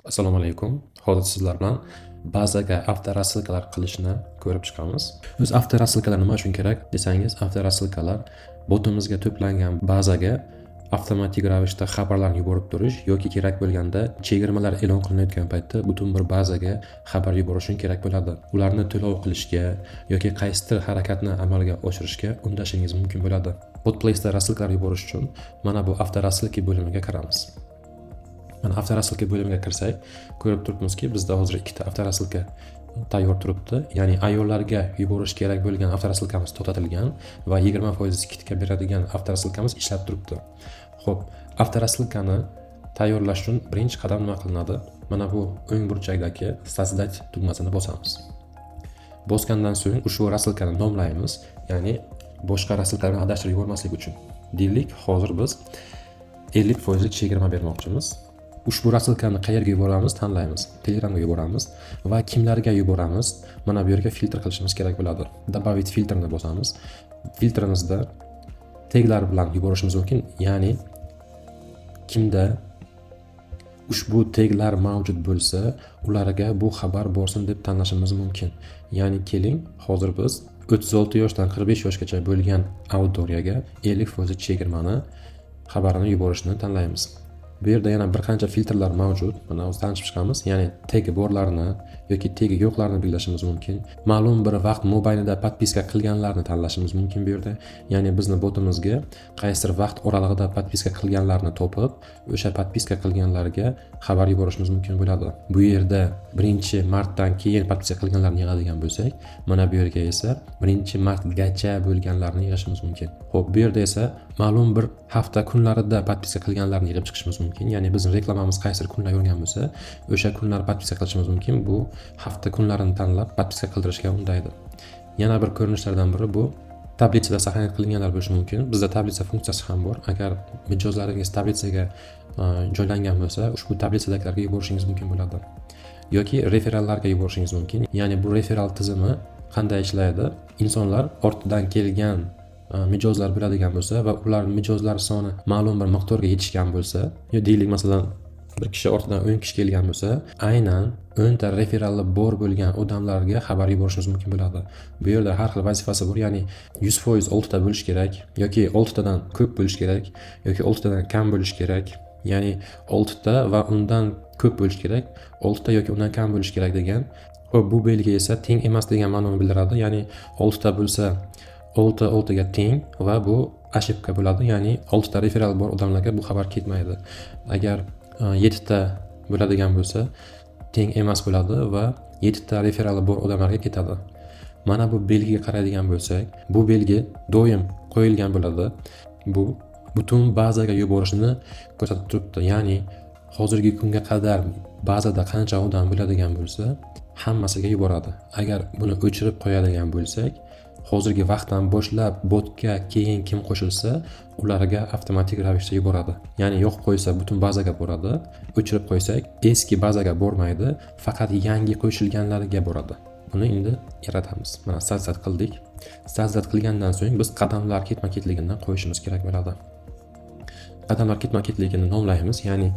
Assalomu alaykum. Hozir sizlar bilan bazaga авторассылка lar qilishni ko'rib chiqamiz. O'zi авторассылка lar nima uchun kerak desangiz, авторассылка lar botimizga to'plangan bazaga avtomatik ravishda xabarlarni yuborib turish yoki kerak bo'lganda chegirmalar e'lon qilinayotgan paytda butun bir bazaga xabar yuborish uchun kerak bo'ladi. Ularni to'lov qilishga yoki qaysidir harakatni amalga oshirishga undashingiz mumkin bo'ladi. Botplace'da рассылка lar yuborish uchun mana bu авторассылки bo'limiga kiramiz. Mana, авторассылка bo'limiga kirsak, ko'rib turibmizki, bizda hozir ikkita авторассылка tayyor turibdi. Ya'ni ayollarga yuborish kerak bo'lgan авторассылка miz to'xtatilgan va 20% скидка beradigan авторассылка miz ishlab turibdi. Xo'p, авторассылка ni tayyorlash uchun birinchi qadam nima qilinadi? Mana bu o'ng burchakdagi "Создать" tugmasini bosamiz. Bosgandan so'ng ushbu рассылка ni nomlaymiz, ya'ni boshqa рассылка larni adashtirib yubormaslik uchun. Deylik, hozir biz 50 foizlik chegirma bermoqchimiz. Ushbu рассылка ni qayerga yuboramiz, tanlaymiz. Telegramga yuboramiz va kimlarga yuboramiz, mana bu yerga filtr qilishimiz kerak bo'ladi. "Добавить фильтр" ni bosamiz. Filtrimizda teglar bilan yuborishimiz mumkin, ya'ni kimda ushbu teglar mavjud bo'lsa, ularga bu xabar borsin deb tanlashimiz mumkin. Ya'ni keling, hozir biz 36 yoshdan 45 yoshgacha bo'lgan auditoriyaga 50% chegirmani xabarini yuborishni tanlaymiz. Bu yerda yana bir qancha filtrlar mavjud. Mana, hozir tanishib chiqamiz. Ya'ni tegi borlarni yoki tegi yo'qlarni belgilashimiz mumkin. Ma'lum bir vaqt mobaynida подписка qilganlarni tanlashimiz mumkin bu yerda. Ya'ni bizni botimizga qaysidir vaqt oralig'ida подписка qilganlarni topib, o'sha подписка qilganlarga xabar yuborishimiz mumkin bo'ladi. Bu yerda 1-martdan keyin подписка qilganlarni yig'adigan bo'lsak, mana bu yerga esa 1-martgacha bo'lganlarni yig'ishimiz mumkin. Xo'p, bu yerda esa ma'lum bir hafta kunlarida подписка qilganlarni yig'ib chiqishimiz mumkin. Ya'ni bizni reklamamiz qaysidir kunlar yurgan bo'lsa, o'sha kunlar подписка qilishimiz mumkin. Bu hafta kunlarini tanlab, подписка qildirishga undaydi. Yana bir ko'rinishlardan biri bu таблица da сохранить qilinganlar bo'lishi mumkin. Bizda таблица funksiyasi ham bor. Agar mijozlaringiz таблица ga joylangan bo'lsa, ushbu таблица dagilarga yuborishingiz mumkin bo'ladi yoki referallarga yuborishingiz mumkin. Ya'ni bu referal tizimi qanday ishlaydi? Insonlar ortidan kelgan mijozlar bo'ladigan bo'lsa va ular mijozlar soni ma'lum bir miqdorga yetishgan bo'lsa, yo deylik, masalan, bir kishi ortidan 10 kishi kelgan bo'lsa, aynan 10 ta referali bor bo'lgan odamlarga xabar yuborishimiz mumkin bo'ladi. Bu yerda har xil vazifasi bor, ya'ni 100% oltita bo'lishi kerak yoki oltitadan ko'p bo'lishi kerak yoki oltitadan kam bo'lishi kerak, ya'ni oltita va undan ko'p bo'lishi kerak, oltita yoki undan kam bo'lishi kerak degan. Xo'p, bu belgi esa teng emas degan ma'noni bildiradi. Ya'ni oltita bo'lsa, olti oltiga teng va bu ошибка bo'ladi, ya'ni oltita referal bor odamlarga bu xabar ketmaydi. Agar yettita bo'ladigan bo'lsa, teng emas bo'ladi va yettita referali bor odamlarga ketadi. Mana bu belgiga qaraydigan bo'lsak, bu belgi doim qo'yilgan bo'ladi. Bu butun bazaga yuborishni ko'rsatib turibdi. Ya'ni hozirgi kunga qadar bazada qancha odam bo'ladigan bo'lsa, hammasiga yuboradi. Agar buni o'chirib qo'yadigan bo'lsak, hozirgi vaqtdan boshlab botga keyin kim qo'shilsa, ularga avtomatik ravishda yuboradi. Ya'ni yoqib qo'ysa, butun bazaga boradi, o'chirib qo'ysak, eski bazaga bormaydi, faqat yangi qo'shilganlarga boradi. Buni endi yaratamiz. Mana, "Создать" qildik. "Создать" qilgandan so'ng biz qadamlar ketma ketligini qo'yishimiz kerak bo'ladi. Qadamlar ketma ketligini nomlaymiz. Ya'ni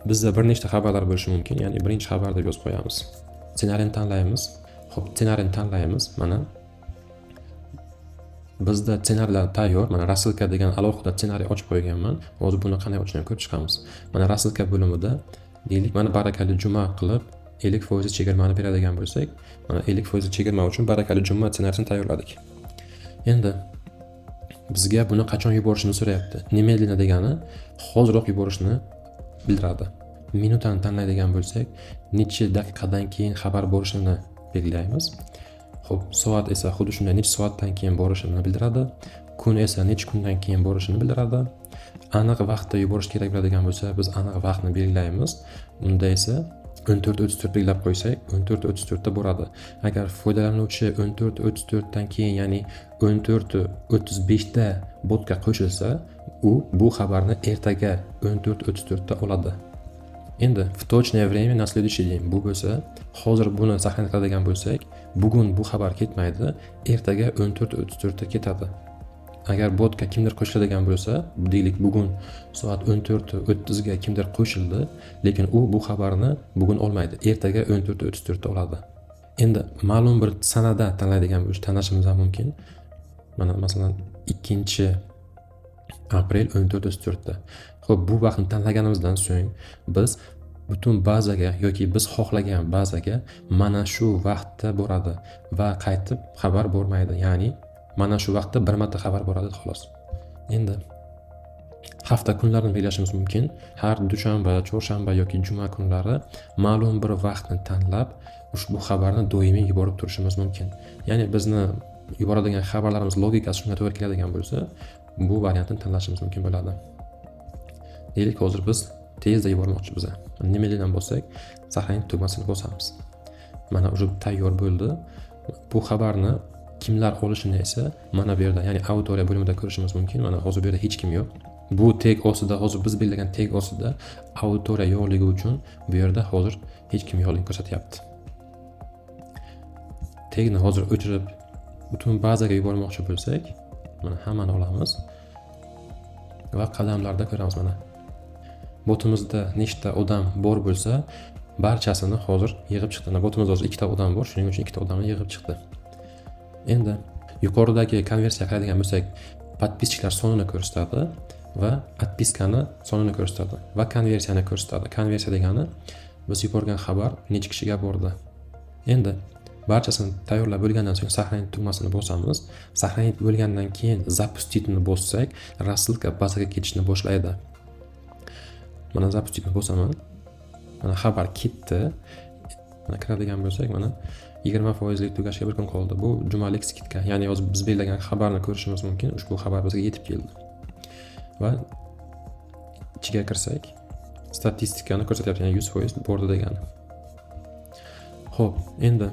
bizda bir nechta xabarlar bo'lishi mumkin. Ya'ni birinchi xabar deb yozib qo'yamiz. Ssenariyni tanlaymiz. Xo'p, ssenariyni tanlaymiz. Mana, bizda ssenariylar tayyor. Mana, "Рассылка" degan alohida ssenariy ochib qo'yganman. Hozir buni qanday ochishni ham ko'rib chiqamiz. Mana, "Рассылка" bo'limida, deylik, mana, "Barakali juma" qilib 50% chegirmani beradigan bo'lsak, mana, 50% chegirma uchun "Barakali juma" ssenarisini tayyorladik. Endi bizga buni qachon yuborishni so'rayapti. "Немедленно" degani hoziroq yuborishni bildiradi. Minutani tanlaydigan bo'lsak, necha daqiqadan keyin xabar borishini belgilaymiz. Xo'p, soat esa xuddi shunday, necha soatdan keyin borishini bildiradi. Kun esa necha kundan keyin borishini bildiradi. Aniq vaqtda yuborish kerak bo'ladigan bo'lsa, biz aniq vaqtni belgilaymiz. Unda esa 14:34 belgilab qo'ysak, 14:34 da boradi. Agar foydalanuvchi 14:34 dan keyin, ya'ni 14:35 da botga qo'shilsa, u bu xabarni ertaga 14:34 da oladi. Endi "В точное время на следующий день", bu bo'lsa, hozir buni сохранить qiladigan bo'lsak, bugun bu xabar ketmaydi, ertaga 14:34 da ketadi. Agar botga kimdir qo'shiladigan bo'lsa, deylik bugun soat 14:30 ga kimdir qo'shildi, lekin u bu xabarni bugun olmaydi, ertaga 14:34 da oladi. Endi ma'lum bir sanada tanlaydigan bo'lish tanlashimiz ham mumkin. Mana masalan 2 aprel 14:34 da. Xo'p, bu vaqtni tanlaganimizdan so'ng biz butun bazaga yoki biz xohlagan bazaga mana shu vaqtda boradi va qaytib xabar bormaydi. Ya'ni mana shu vaqtda bir marta xabar boradi xolos. Endi hafta kunlarini belgilashimiz mumkin. Har dushanba, chorshanba yoki juma kunlari ma'lum bir vaqtni tanlab ushbu xabarni doimiy yuborib turishimiz mumkin. Ya'ni bizni yuboradigan xabarlarimiz logikasi shunga to'g'ri keladigan bo'lsa, bu variantni tanlashimiz mumkin bo'ladi. Deylik, hozir biz tezda yubormoqchimiz. Nimadan bo'lsak, сохранить tugmasini bosamiz. Mana уже tayyor bo'ldi. Bu xabarni kimlar olishini esa mana bu yerda, ya'ni auditoriya bo'limida ko'rishimiz mumkin. Mana hozir bu yerda hech kim yo'q. Bu tag ostida, hozir biz belgilagan tag ostida auditoriya yo'qligi uchun bu yerda hozir hech kim yo'qligini ko'rsatyapti. Tagni hozir o'chirib butun bazaga yubormoqchi bo'lsak, mana hammani olamiz va qadamlarda ko'ramiz. Mana botimizda nechta odam bor bo'lsa, barchasini hozir yig'ib chiqdi. Mana botimizda hozir 2 ta odam bor, shuning uchun 2 ta odamni yig'ib chiqdi. Endi yuqoridagi konversiya qiladigan bo'lsak, подписчикlar sonini ko'rsatadi va отпискani sonini ko'rsatadi va konversiyani ko'rsatadi. Konversiya degani biz yuborgan xabar necha kishiga bordi. Endi barchasini tayyorlab bo'lgandan so'ng сохранить tugmasini bosamiz. Сохранить bo'lgandan keyin запустить ni bossak, рассылка bazaga ketishni boshlaydi. Mana запустить ni bosaman. Mana xabar ketdi. Mana kiradigan bo'lsak, mana 20%lik tugashga bir kun qoldi. Bu jumalik скидка. Ya'ni hozir biz belgilagan xabarni ko'rishimiz mumkin. Ushbu xabar bizga yetib keldi. Va ichiga kirsak, statistikani ko'rsatyapti, ya'ni 100% bordi degani. Xo'p, endi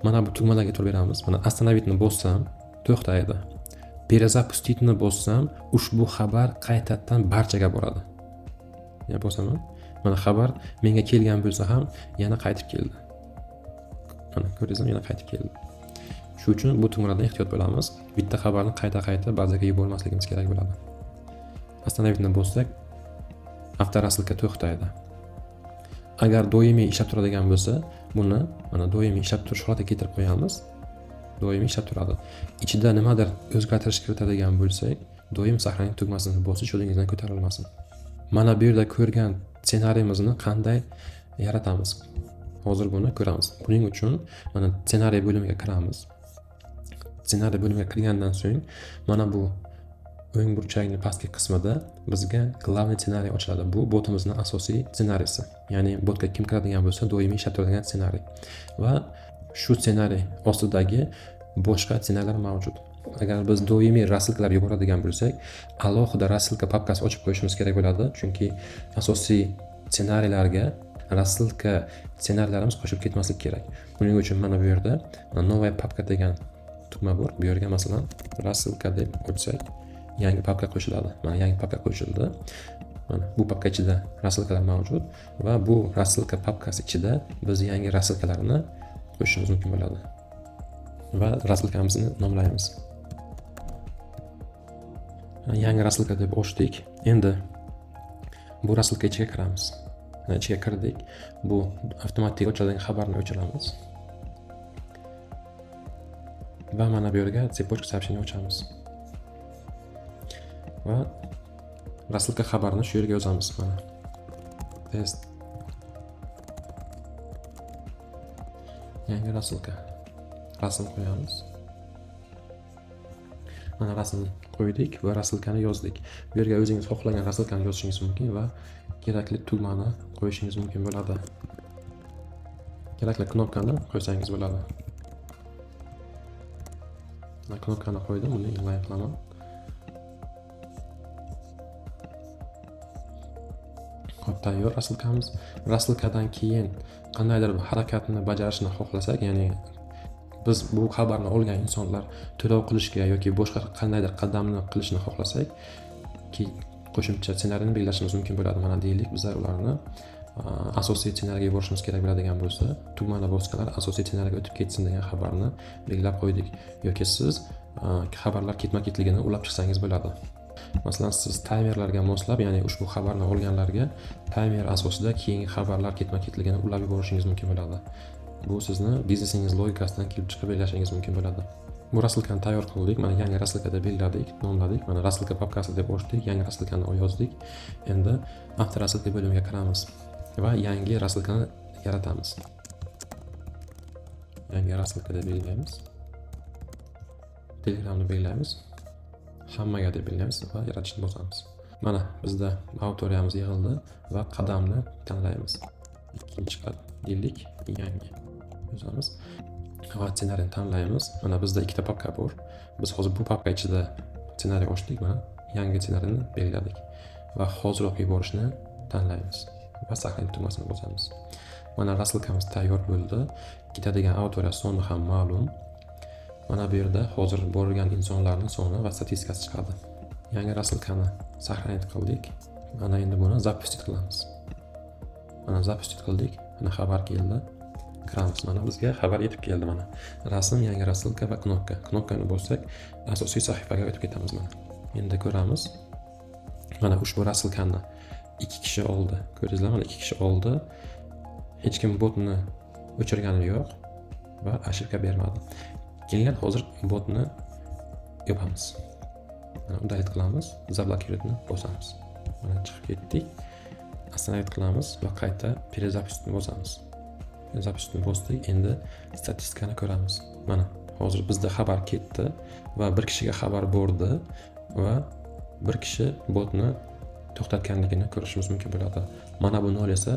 mana bu tugmalarga e'tibor beramiz. Mana остановить ni bossam, to'xtaydi. Перезапустить ni bossam, ushbu xabar qaytadan barchaga boradi. Yana bosaman. Mana xabar menga kelgan bo'lsa ham yana qaytib keldi. Mana ko'rdingizmi, yana qaytib keldi. Shu uchun bu tugmalardan ehtiyot bo'lamiz. Bitta xabarni qayta-qayta bazaga yubormasligimiz kerak bo'ladi. Остановить ni bossak, авторассылка to'xtaydi. Agar doimiy ishlab turadigan bo'lsa, buni mana doimiy ishlab turish holatiga keltirib qo'yamiz. Doimiy ishlab turadi. Ichida nimadir o'zgartirish kiritadigan bo'lsak, doim сохранить tugmasini bosish yo'lingizdan ko'tarilmasin. Mana bu yerda ko'rgan ssenariyimizni qanday yaratamiz? Hozir buni ko'ramiz. Buning uchun mana ssenariy bo'limiga kiramiz. Ssenariy bo'limiga kirgandan so'ng mana bu o'ng burchakning pastki qismida bizga главный ssenariy ochiladi. Bu botimizning asosiy ssenariysi. Ya'ni botga kim kiradigan bo'lsa, doimiy ishlab turadigan ssenariy. Va shu ssenariy ostidagi boshqa ssenariylar mavjud. Agar biz doimiy рассылка lar yuboradigan bo'lsak, alohida рассылка papkasi ochib qo'yishimiz kerak bo'ladi, chunki asosiy ssenariylarga рассылка ssenariylarimiz qo'shilib ketmaslik kerak. Buning uchun mana bu yerda новая папка degan tugma bor. Bu yerga masalan рассылка deb ochsak, yangi papka qo'shiladi. Mana yangi papka qo'shildi. Mana bu papka ichida рассылка lar mavjud va bu рассылка papkasi ichida biz yangi рассылка larni qo'shishimiz mumkin bo'ladi. Va рассылка mizni nomlaymiz. Yangi рассылка deb ochdik. Endi bu рассылка ichiga kiramiz. Mana ichiga kirdik. Bu avtomatik ochiladigan xabarni o'chiramiz. Va mana bu yerga цепочка сообщений ochamiz. Va рассылка xabarini shu yerga yozamiz. Mana test yangi рассылка rasm qo'yamiz. Mana rasm qo'ydik va рассылка ni yozdik. Bu yerga o'zingiz xohlagan рассылка ni yozishingiz mumkin va kerakli tugmani qo'yishingiz mumkin bo'ladi. Kerakli knopkani qo'ysangiz bo'ladi. Mana knopkani qo'ydim, buni inline qilaman. Xo'p, tayyor рассылка miz. Рассылка dan keyin qandaydir bir harakatni bajarishni xohlasak, ya'ni biz bu xabarni olgan insonlar to'lov qilishga yoki boshqa qandaydir qadamni qilishni xohlasak, qo'shimcha ssenariyni belgilashimiz mumkin bo'ladi. Mana deylik, bizlar ularni asosiy ssenariyga yuborishimiz kerak bo'ladigan bo'lsa, tugmani bosganlar asosiy ssenariyga o'tib ketsin degan xabarni belgilab qo'ydik. Yoki siz Xabarlar ketma-ketligini ulab chiqsangiz bo'ladi. Masalan, siz taymerlarga moslab, ya'ni ushbu xabarni olganlarga taymer asosida keyingi xabarlar ketma-ketligini ulab yuborishingiz mumkin bo'ladi. Bu sizni biznesingiz logikasidan kelib chiqib belgilashingiz mumkin bo'ladi. Bu рассылка ni tayyor qildik. Mana, yangi рассылка deb belgiladik, nomladik. Mana, рассылка papkasi deb ochdik, yangi рассылка ni yozdik. Endi авторассылка bo'limiga kiramiz va yangi рассылка ni yaratamiz. Yangi рассылка deb belgilaymiz. Telegramni belgilaymiz. Hammaga deb belgilaymiz va yaratishni bosamiz. Mana, bizda auditoriyamiz yig'ildi va qadamni tanlaymiz. Ikkinchi qadam deylik, yangi yozamiz va ssenariyni tanlaymiz. Mana, bizda ikkita papka bor. Biz hozir bu papka ichida ssenariy ochdik. Mana, yangi ssenariyni belgiladik va hoziroq yuborishni tanlaymiz va сохранить tugmasini bosamiz. Mana, рассылка miz tayyor bo'ldi. Ketadigan auditoriya soni ham ma'lum. Mana bu yerda hozir borilgan insonlarning soni va statistikasi chiqadi. Yangi рассылка ni сохранить qildik. Mana, endi buni запустить qilamiz. Mana, запустить qildik. Mana, xabar keldi. Kiramiz. Mana, bizga xabar yetib keldi mana. Rasm, yangi рассылка va knopka. Knopkani bossak, asosiy sahifaga o'tib ketamiz mana. Endi ko'ramiz. Mana, ushbu рассылка ni ikki kishi oldi. Ko'rdingizlar, mana, ikki kishi oldi. Hech kim botni o'chirgani yo'q va ошибка bermadi. Kelinglar, hozir botni yopamiz. Mana, удалить qilamiz, заблокировать ni bosamiz. Mana, chiqib ketdik. Остановить qilamiz va qayta перезапуск ni bosamiz. Перезапуск ni bosdik. Endi statistikani ko'ramiz. Mana, hozir bizda xabar ketdi va bir kishiga xabar bordi va bir kishi botni to'xtatganligini ko'rishimiz mumkin bo'ladi. Mana bu nol esa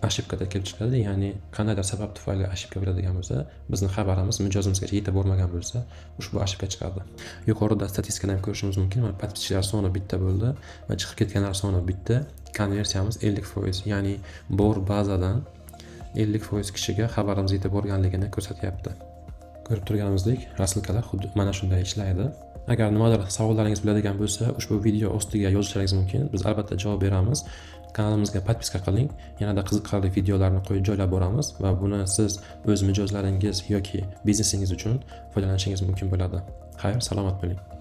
ошибка da kelib chiqadi, ya'ni qandaydir sabab tufayli ошибка bo'ladigan bo'lsa, bizni xabarimiz mijozimizgacha yetib bormagan bo'lsa, ushbu ошибка chiqadi. Yuqorida statistikani ham ko'rishimiz mumkin. Mana, подписчик lar soni bitta bo'ldi va chiqib ketganlar soni bitta. Konversiyamiz 50%, ya'ni bor bazadan 50% kishiga xabarimiz yetib borganligini ko'rsatyapti. Ko'rib turganimizdek, рассылка lar xuddi mana shunday ishlaydi. Agar nimadir savollaringiz bo'ladigan bo'lsa, ushbu video ostiga yozishlaringiz mumkin. Biz albatta javob beramiz. Kanalimizga подписка qiling. Yanada qiziqarli videolarni qo'yib joylab boramiz va buni siz o'z mijozlaringiz yoki biznesingiz uchun foydalanishingiz mumkin bo'ladi. Xayr, salomat bo'ling.